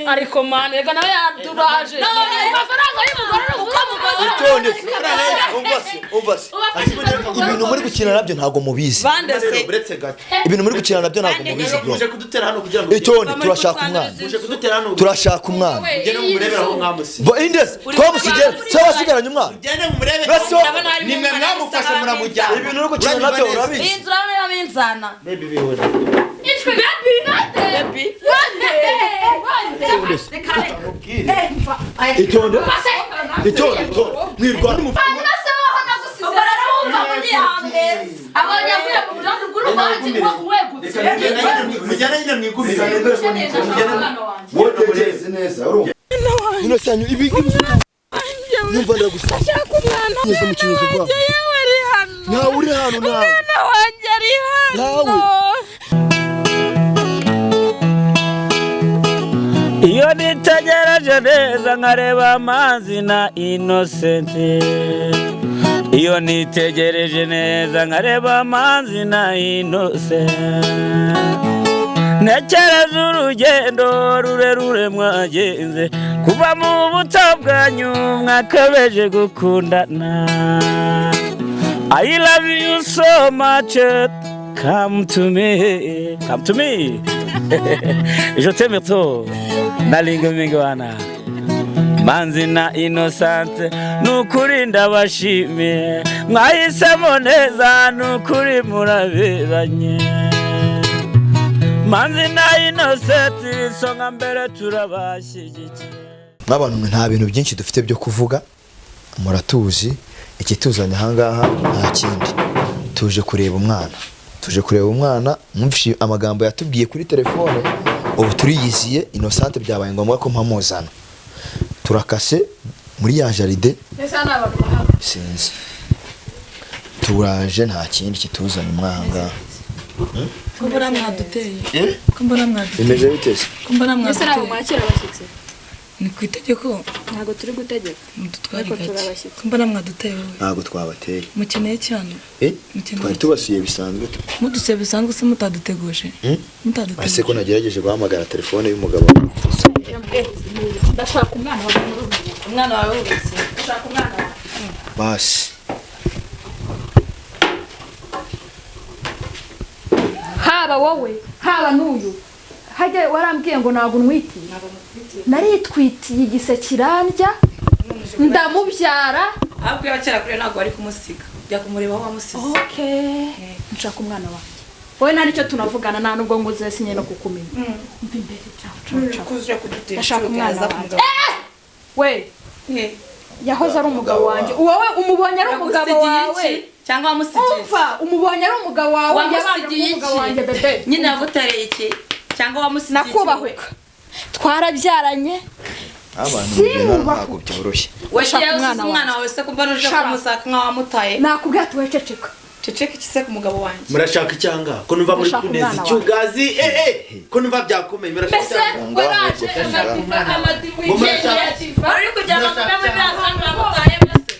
Ariko man, reka nawe yaturaje amafaranga y'umugore uko mukoze. Itonde, umva se, umva se. Ibintu muri gukina nabyo ntabwo mubizi. Bande se? Uretse gato. Ibintu muri gukina nabyo ntabwo mubizi, bro. Muje kudutera hano kugira ngo Itonde, turashaka umwana. Muje kudutera hano. Turashaka umwana. Mugende mumurebere aho mwamusize. Bo indesi twamusigiye, se wasigaranye umwana? Mugende mumurebe. Mbese Nimwe mwamufashe muramujyana. Ibintu uri gukina nabyo urabizi. Iyi nzu urabona iramo inzana. Baby, bihore. Baby. Itonde, itonde, itonde, mwirwana. Hanyuma se wowe nagusize? Ubwo rero wumva ko ugiye ahantu heza. Abonye avuye mu ruhande rw'uruvange ngo wegutse. Mugende nyine mwigumire. Umwana wanjye. Wowe tekereze neza, urumva ino sanyu ibi nyumva ndagusaba neza mu kinyezo bwawe. Yewe, ari hano. Ntawe uri hano, nawe. Umwana wanjye ari hano. Nawe. Iyo nitegereje neza nkareba amazi na Innocent, iyo nitegereje neza nkareba amazi na Innocent, ntekereza urugendo rurerure mwagenze kuva mu buto bwanyu mwakabeje gukundana. I love you so much, come to me, come to me, je t'aime trop, nalinga mingi wana. Manzi na Innocent, nukuri ndabashimiye, mwahisemo neza, nukuri muraberanye. Manzi na Innocent, isonga mbere, turabashyigikiye. Nk'abantu mwe, nta bintu byinshi dufite byo kuvuga, muratuzi. Ikituzanye ahangaha nta kindi, tuje kureba umwana, tuje kureba umwana. Mwumvise amagambo yatubwiye kuri telefone. Ubu turiyiziye Innocent, byabaye ngombwa ko mpamuzana. Turakase muri ya jardin. Ese hano abantu bahaba? Sinzi, turaje, nta kindi kituzanye mwahangaha. Ko mbona mwaduteye? Eh? Ko mbona mwaduteye? Bimeze bite se? Ko mbona Ese ntabwo mwaduteye? mwakira abashyitsi? Ni ku itegeko. Ntabwo turi gutegeka. Mudutware Ariko gake. turabashyitsi. Ko mbona mwaduteye wowe? Ntabwo twabateye. Mukeneye cyane? Eh? Mukeneye? Twari tubasuye bisanzwe tu. Mudusuye bisanzwe se mutaduteguje? Hmm? Ese Mutaduteguje. ko nagerageje guhamagara telefone y'umugabo? Ndashaka umwana wawe. Umwana wawe wubitse. Ndashaka umwana wawe. Basi. Haba wowe, haba n'uyu, hajya warambwiye ngo ntabwo untwitiye. Naritwitiye, igise kirandya, ndamubyara. Ahubwo iyo kera kure ntabwo wari kumusiga, jya kumureba aho wamusize. Okay, nshaka umwana wanjye. Wowe nta nicyo tunavugana, nta nubwo ngo uzesinye no kukumenya. Mva imbere, cawu cawu cawu. Kuzura kudutera. Ndashaka umwana wanjye. Wanjye. We yahoze ari umugabo wanjye. Wowe umubonye ari umugabo wawe. Cyangwa wamusigiye iki? Umva, umubonye ari umugabo wawe, yabanje kuba Wamusigiye umugabo iki? wanjye, bebe. Nyine yagutereye iki cyangwa wamusigiye iki? Nakubahuka, twarabyaranye. Abantu mubintu ntabwo byoroshye. Wagiye Ndashaka usize umwana. Umwana wawe se kumva nuje Shut up. kumusaka nk'awamutaye? Nakubwira ati wececeka. Ceceka iki se ku mugabo wanjye? Murashaka icyanga ko numva muri Ndashaka kuneza umwana. Icyugazi, eh eh, ko numva byakomeye, murashaka Mbese icyanga? waraje amadiva amadiva. Ngo murashaka Wari uri kugira ngo mbe muri biriya kandi wamutaye mbese?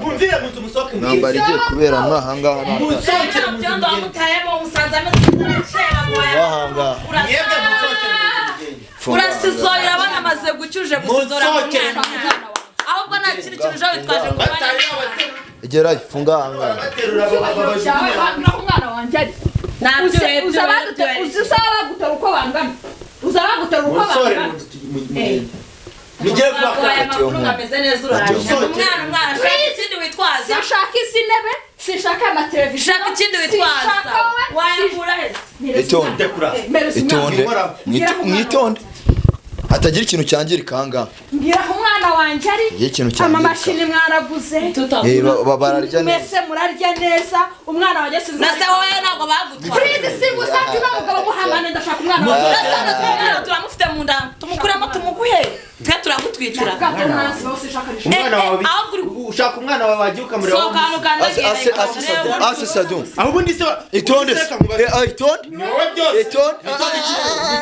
Mumvire mu nzu, musohoke. Intambara igiye kubera mwahangaha. Musohokere mu nzu. Byondo Mugende. wamutayemo umusanze ameze nk'urakera. Mwahangaha. Mwebwe musohokere mu nzu, mugende. Urasizora, urabona amaze gucyuje gusizora mu Musohokere. mwana. Ahubwo nta kindi kintu uje witwaje ngo ubane. Batari babaterura. Gerayo, funga ahangaha. Baterura babajugunya. Naho umwana wanjye ari uza bagutera uko bangana, uza bagutera uko Musohore mu bangana. nzu, mugende, mugere vuba. Aya makuru ameze neza, uraje umwana, umwana, shaka ikindi witwaza. Sinshaka izi ntebe, sinshaka amateleviziyo. Shaka ikindi witwaza. Sinshaka wowe. Wayakura he? Itonde. Itonde. Mwitonde, hatagira ikintu cyangirika ahangaha. Mbwira aho umwana wanjye ari. Iyo ikintu cyangirika. Amamashini mwaraguze. Eh, bararya neza. Mwese murarya neza. Umwana wanjye sinzi. Na se wowe ntabwo bagutwaye. Please, singusabye uriya mugabo muhamane. Ndashaka umwana wanjye. Umwana turamufite mu nda, tumukuremo tumuguhe, twe turagutwikira. Bwato mwansi bose shaka. Umwana wawe. Ahubwo Ushaka umwana wawe, wagiye ukamureba. Sohoka hano ukandagira. Ase ase sadu, ase sadu. Aho ubundi se Itonde. ubundi se reka Eh, ah, itonde. Ni wowe byose. Itonde. Itonde iki?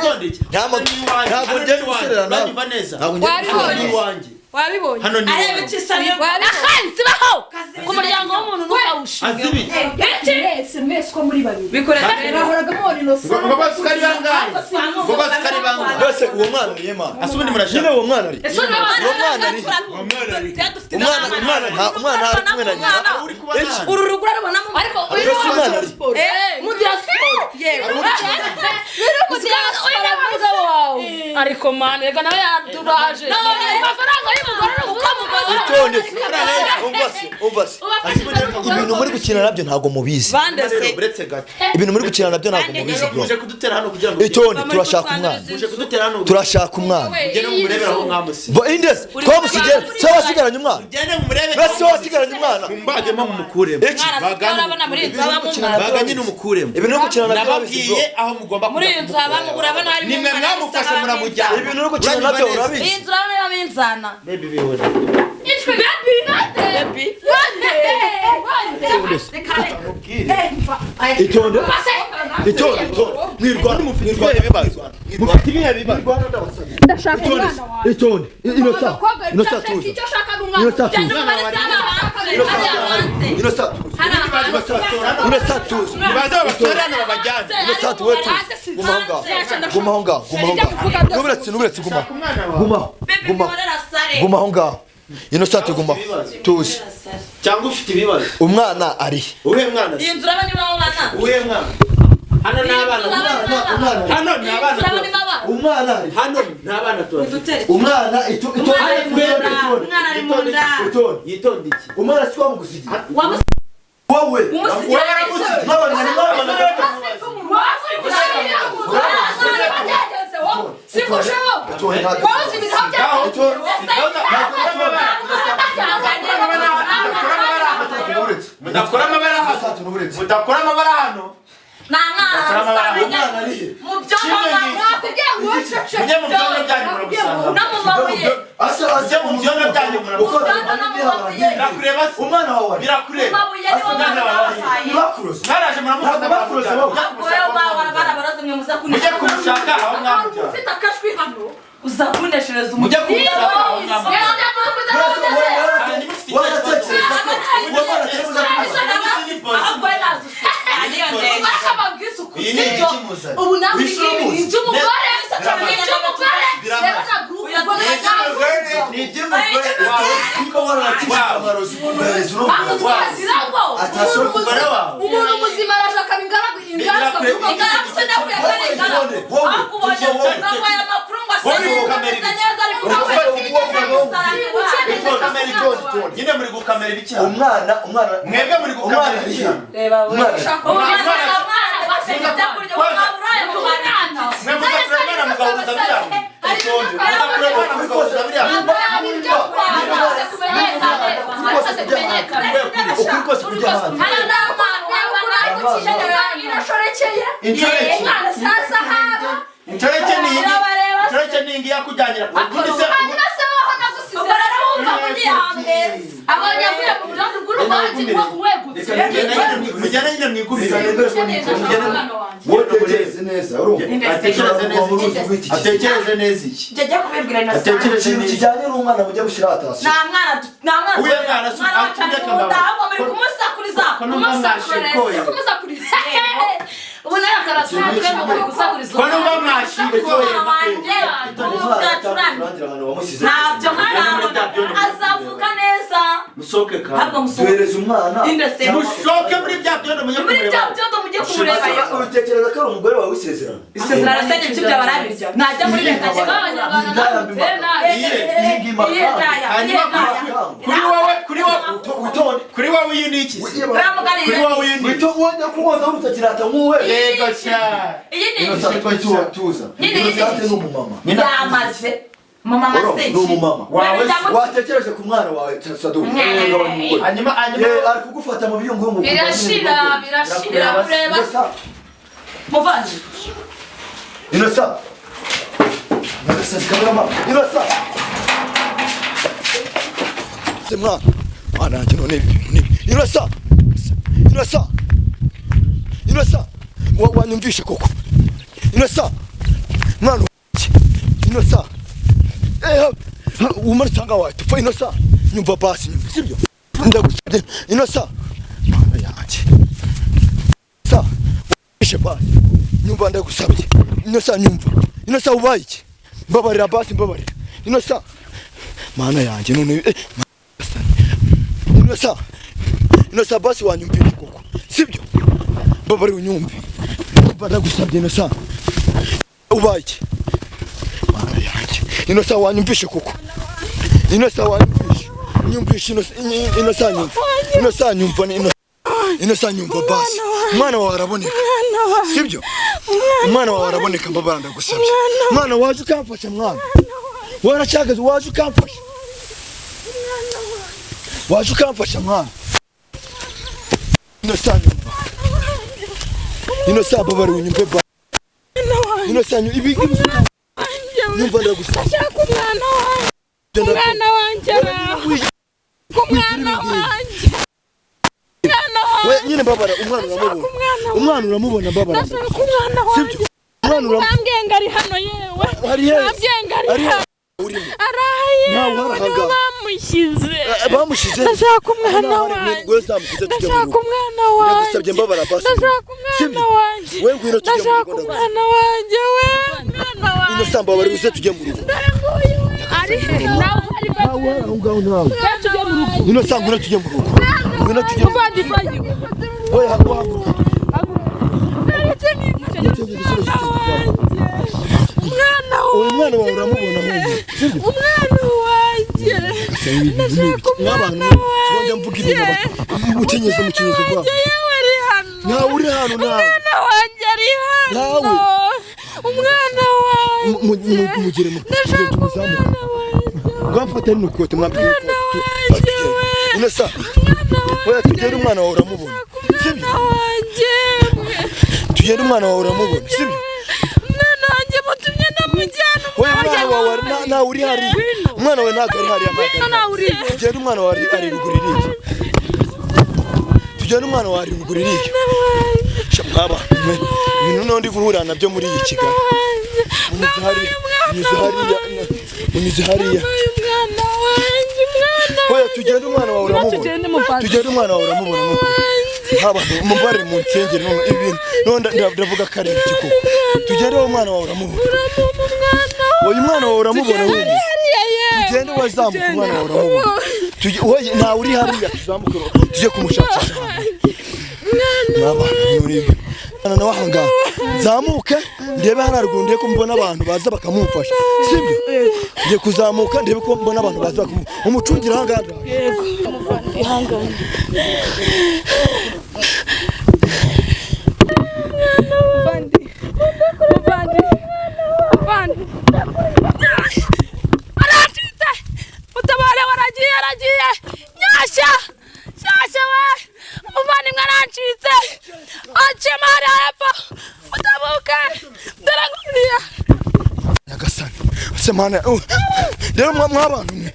Itonde iki? Ntabwo Hano ni iwanjye. ntabwo Hano ngiye ni iwanjye. guserera nawe. Uranyumva neza? Ntabwo ngiye Wari guserera. Hano ni iwanjye. Wabibonye? Hano ni Areba iwawe. icyo isa niyo. Wabibonye? Sibaho ku muryango w'umuntu ntukawushinge. Azibi. Mwese, mwese uko muri babiri Bikore rero. Nahoraga mubona Innocent. Ngo bose uko ari bangahe? Ngo bose uko ari bangahe? Mbese uwo mwana ari yema? Ase ubundi murashaka. Nyine uwo mwana ari. Uwo mwana ari. Umwana, umwana nta, umwana ari kumwe na nyina. Uri kubona hano. Uru rugo urarubonamo. Ariko uyu Mbese umwana ari. Mu diaspora. Yewe. Ariko mani, reka nawe yaturaje amafaranga y'umugore ni uko mukoze. Itonde. Umva se, umva se. Ibintu muri gukina nabyo ntabwo mubizi. Bande se. Rero uretse gato. Ibintu muri gukina nabyo ntabwo mubizi, bro. Muje kudutera hano kugira ngo Itonde, turashaka umwana. Muje kudutera hano. Turashaka umwana. Mugende mumurebere aho mwamusize. Bo indes, twamusigiye, se wasigaranye umwana. Mugende mumurebe. Mbese wasigaranye umwana. Mumbagemo mumukuremo. Iki? Urabona muri iyi nzu habamo umwana. Baga nyine umukuremo. Ibintu uri gukina nabyo urabizi, bro. Nababwiye aho mugomba Muri iyi nzu habamo, urabona harimo Nimwe umwana. mwamufashe muramujyana. Ibintu uri gukina nabyo urabizi. Iyi nzu urabona habamo inzana. Baby bihore. Baby. Itonde. Itonde, itonde. Mwirwana, mwirwana ibibazo. Mufite ibihe bibazo. Ndashaka umwana wawe. Itonde. Inosa. Inosa tuza. Icyo ashaka ni umwana. Inosa tuza. Hanze. Inosa tuza. Inosa tuza. Nibaze babasore hano babajyane. Inosa tuwe tuza. Guma aho ngaho. Guma aho ngaho. Guma aho ngaho. Nuburetse, nuburetse guma. Guma. Baby Guma. bihorera sare. Guma aho ngaho. Inosa guma. Tuza. Cyangwa ufite ibibazo. Umwana ari. Uhe mwana se? Iyi nzu urabona ibamo abana. Uhe mwana? Hano ni abana. Umwana. Hano ni abana. Urabona ibamo abana. Umwana ari. Hano ni abana tuhafite. Umwana ito ito. Umwana ari mu nda. Umwana ari mu nda. Itonde. Yitonde iki? Umwana si wamugusigiye. Wamusigiye. Wowe. Umusigiye. Mwabana mwabana. Mudakora amabara hano. Mudakora amabara hano. Nta mwana. Mu byondo. Mujye mu byondo byanyu muragusanga. No mu mabuye. Mujye mu byondo byanyu muragusanga. Birakureba se? Umwana wawe ari. Birakureba. Mu mabuye nibo bana babahaye. Ntibakuroze. Mwaraje muramufata. Ntabwo bakuroze wowe. Wowe barabaroze mwe muza Mujye kumushaka aho mwamujyana. Ufite akajwi hano. Uza kuneshereza Mujye kumushaka aho mwamujyana. Waratekereza ko uwo mwana atari buze Iyi ni ikimuzanye. Ubu nawe iby'umugore, iby'umugore rero ntabwo Ni iby'umugore wawe. Niba warakije amarozi umuhereza ntabwo uno twazira ngo Atashobora umugore wawe. umuntu muzima arashaka ingaragu ingaragu Ingaragu se nawe Wowe itonde, wowe, wowe. Nyine muri gukamera ibiki hano? Umwana, umwana. Mwebwe muri Umwana gukamera ari ibiki he? hano? Umwana ari he? Mwe muzakureba umwana mugahuza biriya bintu. Muzakureba umwana mugahuza biriya bintu. Ukuri kose kujya hanze. Inshoreke. Inshoreke ni iyi. Inshoreke ni iyi yakujyanira. Ubundi se mujyane nyine mwigumire. Wowe tekereze neza, urumva? Atekereze neza iki? Atekereze neza iki? Atekereze Ikintu neza iki? kijyanye n'umwana mujya gushyira atasiyo. Nta mwana, nta mwana. Uyu mwana si Umwana wacu ari mu nda, ahubwo muri kumusakuriza. Ko numva mwashikoye. Ubu nawe akarasatwe ngo muri gusakuriza. Ko numva mwashikoye. Umwana wanjye ubu bwacurane. Urangira ahantu wamusize. Ntabyo muzabona, azavuka neza. Musohoke kandi. Ntabwo musohoka. Duhereze umwana. Indese. Mushoke muri bya byondo mujye Muri bya kumureba. byondo mujye kumureba. Utekereza ko ari umugore wawe w'isezerano? Isezerano se n'ibyo byaba arabirya. Najya muri leta ajya Iyi ndaya. Hanyuma kuri wowe, kuri wowe, Witonde. kuri wowe iyi ni iki se? Kuri wowe iyi ni iki? Witonde kuboza urutakirata nk'uwe. Yego sha. Iyi ni Innocent, tuza. Nyine iyi ni Innocent ni umumama. Yamaze. Mama Uro, ni umumama. Wawe se. Watekereje ku mwana wawe Sadu. Hanyuma hanyuma Ye, ari kugufata mu biyunguyungu. Birashira, birashira. Birakureba. Muvandi. Innocent. Innocent, kamerama. Innocent. Se mwana. Mwana wanjye none ibi bintu ni ibi. Innocent. Innocent. Innocent. Wanyumvishe koko. Innocent. Mwana wanjye. Innocent. Eh, Umanutse ahangaha wahita upfa. Inosa, nyumva basi, nyumva, sibyo? Ndagusabye, Inosa, mana yanjye, sa wishe basi, nyumva, ndagusabye, Inosa, nyumva, Inosa, ubaye iki? Mbabarira basi, mbabarira, Inosa, mana yanjye, none Inosa, Inosa, basi wanyumvira koko, sibyo? Mbabarira, unyumve, nyumva, ndagusabye, Inosa, ubaye iki? Mana yanjye, Inosa, wanyumvishe koko? Inosa, wanyumvishe? Nyumvishe, Inosa, Inosa, nyumva, Inosa, nyumva, Inosa, Inosa, nyumva basi, umwana wawe araboneka, sibyo? Umwana wawe araboneka, mbabara, ndagusabye, mwana, waje ukamfasha, mwana, waracyagaze, waje ukamfasha, waje ukamfasha, mwana. Inosa, nyumva, Inosa, mbabara, unyumve ba Inosa, ibi nyumva, ndagusabye. Ndashaka umwana wanjye, umwana wanjye araho, umwana wanjye, umwana We wanjye. nyine, mbabara, umwana uramubona, umwana uramubona, mbabara. Ndashaka umwana wanjye. Sibyo? Umwana uramubona. Bambwiye ngo ari hano yewe. Ari hehe? Bambwiye ngo ari Ari hano. Urimo Araha. Ntawe Yewe. uhari Niho ahangaha. bamushyize. Bamushyize. Ndashaka umwana wanjye. We zamukuze tujye mu Ndashaka rugo. umwana wanjye. Ndagusabye, mbabara basi. Ndashaka umwana Sibyo? wanjye. We ngwino tujye mu Ndashaka rugo, ndagusabye. umwana wanjye, we mwana wanjye. Inosa, mbabara, uze tujye mu rugo. Dore nguyu we. Ari he? Nawe uhari? Ntawe uhari aho ngaho, ntawe. Tujye mu rugo. Inosa, ngwino tujye mu rugo, ngwino tujye mu rugo. Muvandi. We haguruka. Umwana. Uyu mwana wawe uramubona ahubwo, sibyo? Umwana wanjye. Ndashaka Mw'abantu umwana twongera mvuga ibintu mukenyeze, mukenyeze rwabo. Yewe, ari hano. Ntawe uri hano, ntawe. Umwana wanjye ari hano. Ntawe. Umwana wanjye. Mugire mu Ndashaka tumuzamuke. umwana wanjye. Rwamfata rino kote, mwambike Umwana ikote. wanjye we. Inosa, oya, tugende, umwana wawe uramubona, sibyo? Umwana wanjye. Tugende, umwana wawe uramubona, sibyo? Umwana wanjye mutumye ndamujyana. Oya, umwana wawe ntawe uri hariya, umwana wawe ntabwo ari hariya, ntabwo ari hariya. Tugende, umwana wawe ari ruguru iriya. Tugende, umwana wawe ari ruguru iriya. Sha, mwaba mwe, ibintu noneho ndi guhura nabyo muri iyi Kigali. Munyuze hariya, munyuze hariya, munyuze hariya. Umwana wanjye, umwana. Oya, tugende, umwana wawe uramubona. Tugende, muvandi. Tugende, umwana wawe uramubona nuko haba mubare mu nsengero none ibintu none ndavuga ko ari ibiki koko? Tugende wowe, umwana wawe uramubona. Oya, umwana wawe uramubona wowe. Tugende, wazamuka, umwana wawe uramubona. Oya, ntawe uri hariya, tuzamuke tujye kumushakisha. Mwabana muri mwana nawe ahangaha, nzamuke ndebe hano haruguru, ndebe ko mbona abantu baza bakamumfasha, sibyo? Ngiye kuzamuka ndebe ko mbona abantu baza bakamumfasha, umucungire ahangaha. Ihangane. Muvandi, muvandi, muvandi, Aracitse, utabare, waragiye, aragiye. Nyashya, shyashya we, umuvandimwe arancitse, acema hariya hepfo, utabuke, dore nguriya. Nyagasani ese mana, rero mwabantu mwe,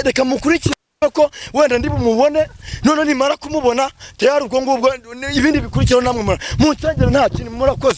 reka mukurikire ko wenda ndi bumubone. None nimara kumubona tayari, ubwo ngubwo ibindi bikurikiraho namwe munsengero, nta kintu murakoze.